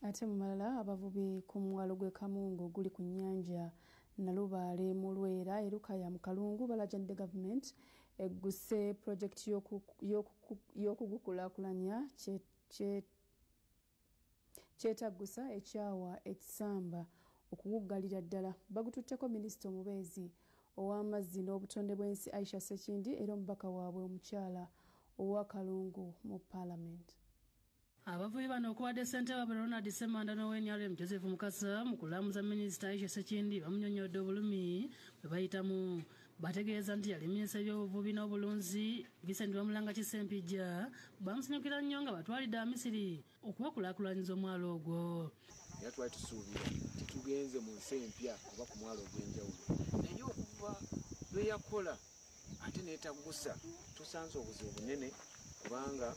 Ate mu malala, abavubi ku mwalo gw'e Kamungo guli ku nnyanja Nalubaale mu Lwera e Lukaya mu Kalungu balajanidde gavumenti egguse pulojekiti y'okugukulaakulanya kyetaggusa ekyawa ekisamba okuguggalira ddala. Bagututteko minisita omubeezi ow'amazzi n'obutonde bw'ensi Aisha Ssekindi era omubaka waabwe omukyala owa Kalungu mu paalamenti. Abavubi bano okubadde ssentebe waabwe Ronald Ssemanda n'owa NRM Joseph Mukasa, mu kulamuza minisita Aisha Ssekindi bamunyonnyodde obulumi bwe bayitamu. Bategeeza nti yali minisita ebyobuvubi n'obulunzi Vincent Bamulanga Kisempijja bamusanyukira nnyo nga batwalidde Amisiri okubakulaakulanyiza omwalo ogwo. Era twali tusuubira titugenze mu nsi empya oba ku mwalo ogw'enjawulo, naye okuva lwe yakola ate neetagusa tusanze obuzibu bunene, kubanga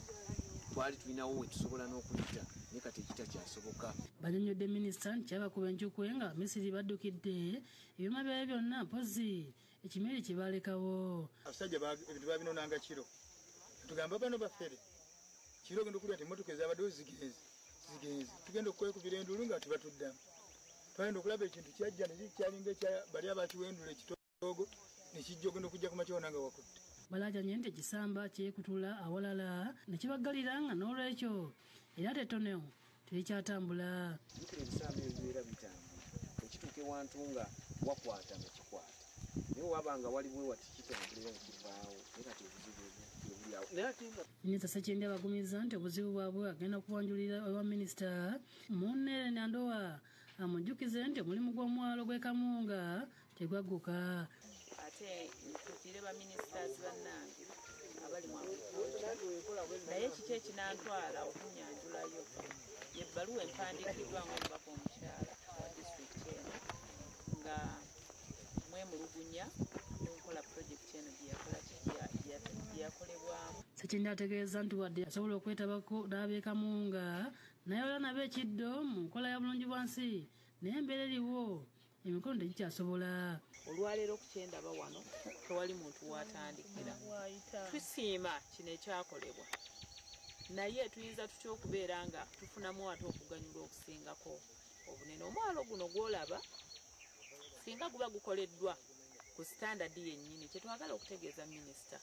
twali tulinawo we tusobola n'okuyita naye kati ekitakyasoboka. Banyonnyodde minisita nti kyabakuba enjukwe nga Misiri baddukidde ebyuma byayo byonna mpozzi ekimeri kye baalekawo. Abasajja ebintu babinonanga kiro, tugamba bano bafere kiro ogenda okulya nti emmotoka ezabaddewo zigenze zigenze, tugenda okwekubira enduulu nga tebatuddamu. Twagenda okulaba ekintu kyajja nekyalinga bali abakiwendula ekitoogo nekijja ogenda okujja ku makya nga wakutte. Balaajanye nti ekisamba kyekutula awalala ne kibaggalira nga n'olwekyo era tettono terikyatambula. Jjukira ebisamba ebyo bibeera bitambula, ekituuka ewantu nga wakwata nga kikwata, naye waba nga waliwo wati kitambulira nga kivaawo, naye kati obuzibu bwe buli awo. Naye ate nga Minisita Ssekindi abagumizza nti obuzibu bwabwe agenda kubanjulira ewa minisita munne Nandowa amujjukize nti omulimu gw'omwalo gw'e Kamunga tegwagguka. Ate ntuukirire baminisitazi bannange abali mu agriculture, naye kiki ekinantwala okunyanjulayo y'ebbaluwa empandiikiddwa ng'omubaka omukyala wa disitulikiti eno nga mwemulugunya n'okukola pulojekiti eno gye yakolebwamu. Ssekindi ategeeza nti wadde asobola okwetabako n'ab'e Kamunga naye olwa nabo ekiddo mu nkola ya bulungi bwansi, naye embeera eriwo emikono tegikyasobola. Olwaleero okukyendaba wano tewali muntu w'atandikira. Tusiima kino ekyakolebwa, naye tuyinza tutya okubeera nga tufunamu ate okuganyulwa okusingako obunene. Omwalo guno gw'olaba singa guba gukoleddwa ku sitandadi yennyini, kye twagala okutegeeza minisita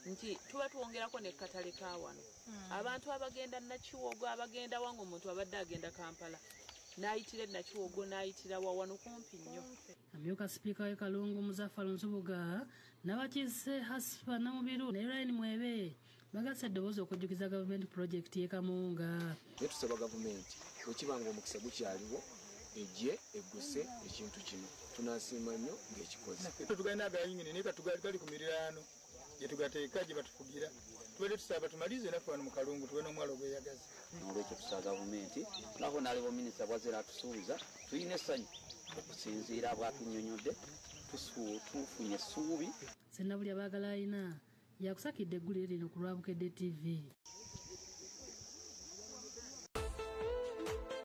nti tuba twongerako n'ekkatale ka wano. Abantu abagenda Nakiwogo, abagenda wange, omuntu abadde agenda Kampala n'ayitira Nakiwogo n'ayitira wa wano kumpi nnyo. Amyuka sipiika w'e Kalungu Muzaffar Nsubuga n'abakiise Hasfa Namubiru ne Ryan Mwebe bagasse eddoboozi okujjukiza gavumenti pulojekiti y'e Kamunga. Naye tusaba gavumenti bwe kiba nga omukisa gukyaliwo ejje egguse ekintu kino, tunaasiima nnyo ng'ekikoze. Tugalina agayingini naye katugali ku miriraano gye tugateeka gye batufugira, tubadde tusaba tumalize naffe wano mu Kalungu tube n'omwalo ogweyagaza. N'olwekyo tusaba gavumenti nako n'aliwo minisita bwazze n'atusuubiza, tulina essanyu okusinziira bw'atunnyonnyodde, tufunye essuubi. Sennabulya Baagala ayina yakusakidde eggulire lino ku lwa Bukedde TV.